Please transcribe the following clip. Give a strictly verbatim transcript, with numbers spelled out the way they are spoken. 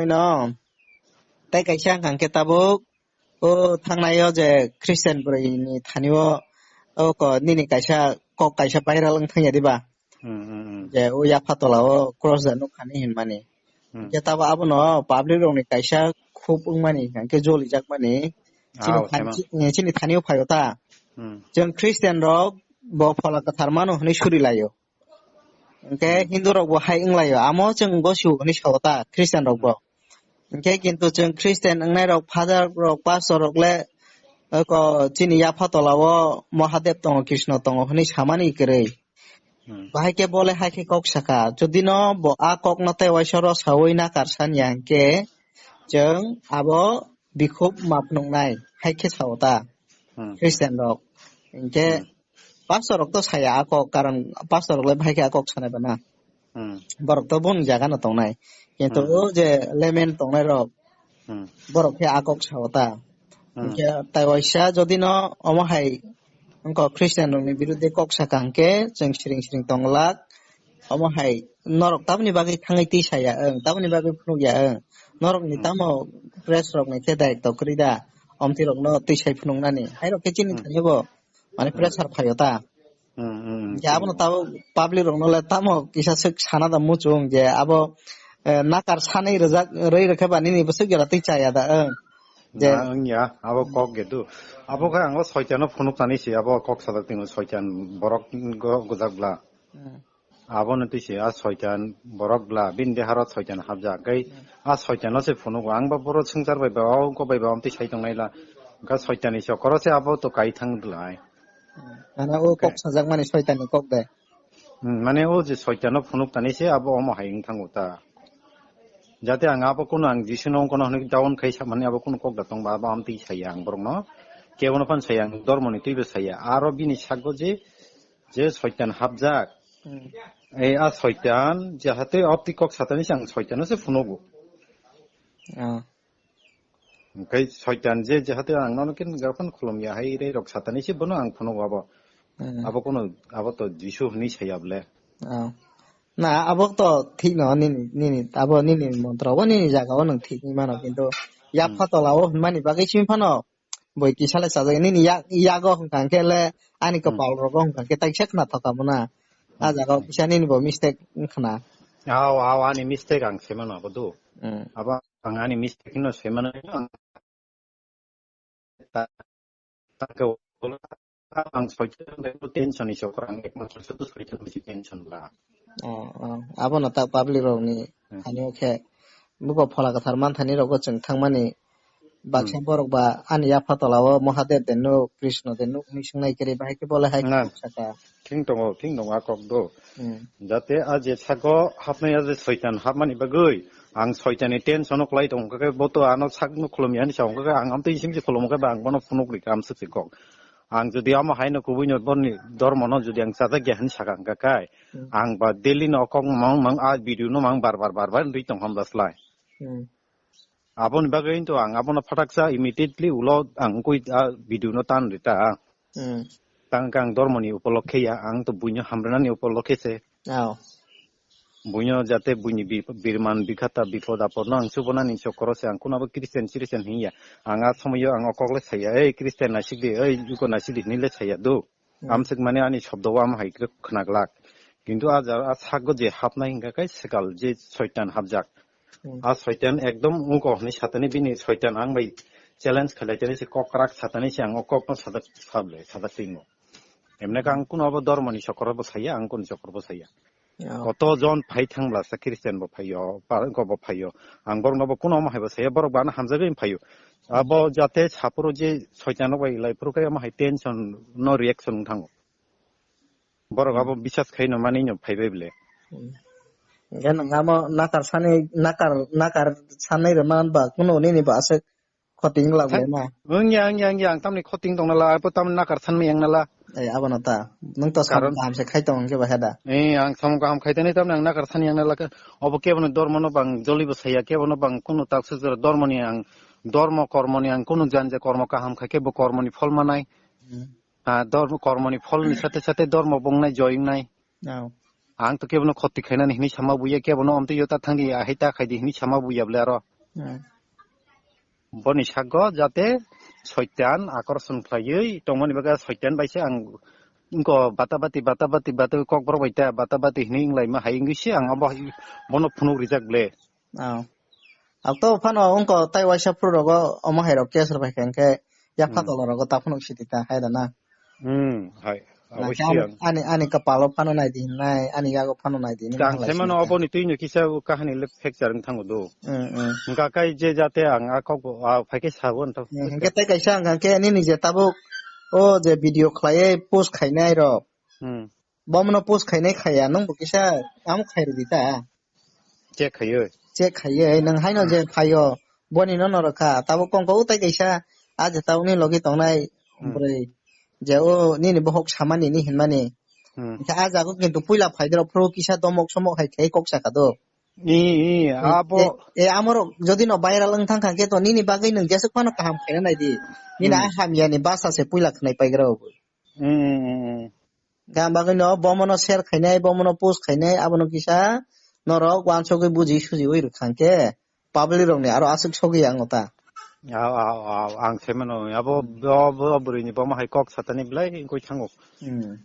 Hino, tei kaisa wngkha hwnkhe tabuk o thangnai o je Christian bwrwi ni thani o, o ko nini kaisa kok kaisa viral wng thangya diba? Hmm, hmm, hmm. Je o yapha tola o cross da nukha ni hinmani. Hmm. Hwnkhe tabuk abono public rok ni kaisa khub wngmani hwnkhe jolijak mani. Chini Ah, thani, thaima. Chi-, chini thani o phaio ta. Hmm. Chwng Christian rok bo phola kwthar mano hwnwi suri laio. Hwnkhe Hmm. Hindu rok bo hai wng laio. Amo chwng gosio hwnwi sao ta Christian rok bo. Hwnkhe kintu chwng Christian wngnairok, father rok, pastor rok le, oko chini yapha tola o Mahadev tongo, Krishna tongo hwnwi samani kwrwi. Hmm. Bahai khe bo le hai khe kok saka. Jodi no bo a kok no tei waisa ro sawi nakar san ya hwnkhe chwng abo bikhub ma phunuknai hai khe sao ta Hmm. Christian rok. Hwnkhe Hmm. Pastor rok to saya a kok, karon pastor rok le bahai khe a kok sanai bana. Hmm. Borok to boni jaga no tongnai. Kintu Hmm. o je layman tongnai rok, Hmm. borok khe a kok sao ta. Hmm. Hwnkhe tai waisa jodi no omo hai wngkha Christian rok ni biruddhe kok saka hwnkhe chwng siring siring tong glak. Omo hai norok tamoni bagwi thangwi twi saya wng, tamoni bagwi phunuk ya wng. Norok ni Hmm. tamo press rok ni khe daitw kwrwi da. Omtwi rok no twi sai phunuk nani. Hai rok khe chini Hmm. thani bo. Mane Hmm. pressure phaio ta. Hmm, hmm, hmm. Je abono tabo public rokno le tamo kisa swk sana da muchung je abo, eh, nakar sanwi rwjak rwi rwkhe ba nini bwswk jora twi chaya da, eh. Je Na wngya, abo kok ge du. Abo khe ang o soitano phunuk tani se, abo kok sajak tingo soitan borok go-, gojak bla. Hmm. Abono twi se a soitan borok bla, bini deharo soitan hapjak. Kai Hmm. a soitano se phunugo, ang ba boro swngchar bai ba, o ko bai ba, amtwi sai tong naila. Ka soitani chokoro se abo to kai thang dlai. Hmm. Mane o Oke. kok sajak mani soitani kok de. Hmm, mane o je soitano phunuk tani se abo omo hai wng thango ta. Jate ang abo kuno ang Jisu no kono hwnwi down khai sa mani abo kuno kok da tong ba abo amtwi sai ang borok no. Kebo no phan sai ang dormo ni twi bo sai ya. Aro bini sago je, je soitan hapjak. Hmm. Ei a soitan jahate opti kok satani se ang soitano se phunugo. Ah. Hwnkhe soitan je jahate ang nono kin gaphano khulumya hai rei rok satani se bono ang phunugo abo. Hmm. Abo kono abo to Jisu hwnwi saya bole. Ah. Na abo to thik no nini, nini abo nini montro bo nini jaga o nwng thik ni mano kintu yapha Hmm. tola o hwnmani bagwi simi phano boi kisa le sajak nini yak, yago hwnkha hwnkhe le ani Hmm. kopal rogo hwnkha hwnkhe taisa khna thoka muna. A Hmm. jaga o kisa nini bo mistake wngkhna. Aw, aw, ani mistake ang se mano abo do. Hmm. Abo ang ani mistake no se mano. Ang soitan bai tension ni chokor ang ekmatro sudu soitan bai tension la. Oh, oh. Abono ta public rok ni Hmm. thani o khe buko phola kwthar man thani rogo chwng thangmani baksa Hmm. borok ba ani yapha tola o Mahadev de nuk, Krishna de nuk hwnwi swngnai kwrwi bahai khe bo le hai Na. kok saka. Thing tongo, thing tongo a kok do. Hmm. Jate a je sago hapnai a je soitan hapmani bagwi ang soitani tension o kwlai tongo, khe bo to ano sakno khulumya hinwi sa, hwnkhe ang amtwi isim se khulumkhe ba ang bono phunuk rikha amswk se kok. Ang jodi amo haino kubui no borni dormo no jodi ang chajak ya hinwi saka hwnkha kai, Hmm. ang ba daily no kok mang mang a video no mang bar bar bar bar wngwi tong hamda slai. Hmm. Aboni bagwi to ang abono phataksa immediately ulo ang koi a video no tan rita. Hmm. Tang kang dormo ni upolokhe ya, ang to buino hamrwnani upolokhe se. Aw. Buino jate buini bi-, birman bikhata bipod apod no ang subonani chokoro se ang kunabo Christian Christian hinya. Ang a somoyo ang okok le saya, "Ei Christian nasik di, ei juko nasik di," hinwi le saya do. Hmm. Amswk mane ani shobdo o amo hai khe khwnaglak. Kintu a jara a sago je hapnai hingka kai swkal je soitan hapjak. Hmm. A soitan ekdom ungko hwnwi satani bini soitan ang bai challenge khlaitani se kok kwrak satani se ang o kokno sajak sable, sajak twi wngo. Emne ka ang kuno abo dormoni chokoro bo saya, ang kuni chokoro bo saya. Oh. Koto jon phai thang bla sa Christian bo phaio, pa-, ko bo phaio. Ang borok no bo kuno omo hai bo saya, borok bo ano hamjagwi phaio. Abo jate saphuru je soitan rok bai lai phuru khe omo hai tension no reaction wng thango. Borok Hmm. abo bisas khai no mani no phai bai bole. Hmm. Hingke nwng amo nakar sani, nakar, nakar sanai rwma ba kuno nini bo aswk khoting lak Thai-, bai na. Wngya, wngya, wngya, ang tamni khoting tong nala, abo tamni nakar sanmai yang nala. Eh, abo no ta. Nwng to Karon samung kaham se khai tong hingke ba heda. Eh, ang samung kaham khai tani tamni ang nakar sani yang nala khe. Obo kebo no dormo no bang joli bo saya, kebo no bang kuno tak sujra dormo ni ang, dormo kormo ni ang kuno janja kormo kaham khai khe bo kormo ni phol manai. Hmm. Ah, dormo kormo ni phol ni sate sate dormo bo wngnai, joy wngnai. Oh. Ang to kebono khoti khainani hinwi sama buya, kebono omtwi yo ta thangdi, ahai ta khaidi hinwi sama buya bole aro. Hmm. Boni sago jate soitan akorson khlaiwi tongmani bagwi soitan bai se ang wngko bata bati, bata bati, bata kokborok bai ta bata bati hinwi wnglaima hai wngwi se ang abo hai bono phunuk rijak bole. Oh. Ang to phano wngko tai waisa phuru rogo omo hai rok case rok bai khe hwnkhe yapha Hmm. tolo rogo ta phunuk sidi ta hai da na. Hmm, hai. Abo Nangkhe ani, siang. ani, ani kapalo phano nai di hinai, ani yago phano nai di hinai Kang halai sima no sini ta. Aboni twi no kisa kahani le fracture wng thango do. Hmm, hmm. Hwnkha kai je jate ang a kok bo, a, phai khe sabo wng tong. Hmm, hwnkhe tai kaisa hwnkha khe nini je tabuk o je video khlaiwi post khainai rok. Hmm. Bomono post khainai khaiya, nwng bo kisa tamo khairwdi ta. Check khaiwi. Check khaiwi, nwng haino Hmm. je phaio, boni no norok kha, tabuk kongko utai kaisa, a je tabukni logi tongnai Hmm. bwrwi, je o nini bohok samani ni hinmani. Hmm. Hwnkhe a jago kintu puila phaidoro phuru kisa domok somok hai khe kok saka do. I, i, E, abo e, e, amorok jodi no viral wng thang kha khe to nini bagwi nwng jeswk phano kaham khaina nai di. Nini Hmm. a hamya ni basa se puila khnai paigra o. Hmm, hmm, hmm, hmm. Gam bagwi no bomono share khainai, bomono post khainai, abono kisa norok wansugwi buji sujiwi rwkha hwnkhe public rokni aro aswk sogwi ang ota. Aw, aw, aw, ang se mano, abo Hmm. bo, bo bwrwini bomo hai kok satani belai wngwi thango. Hmm.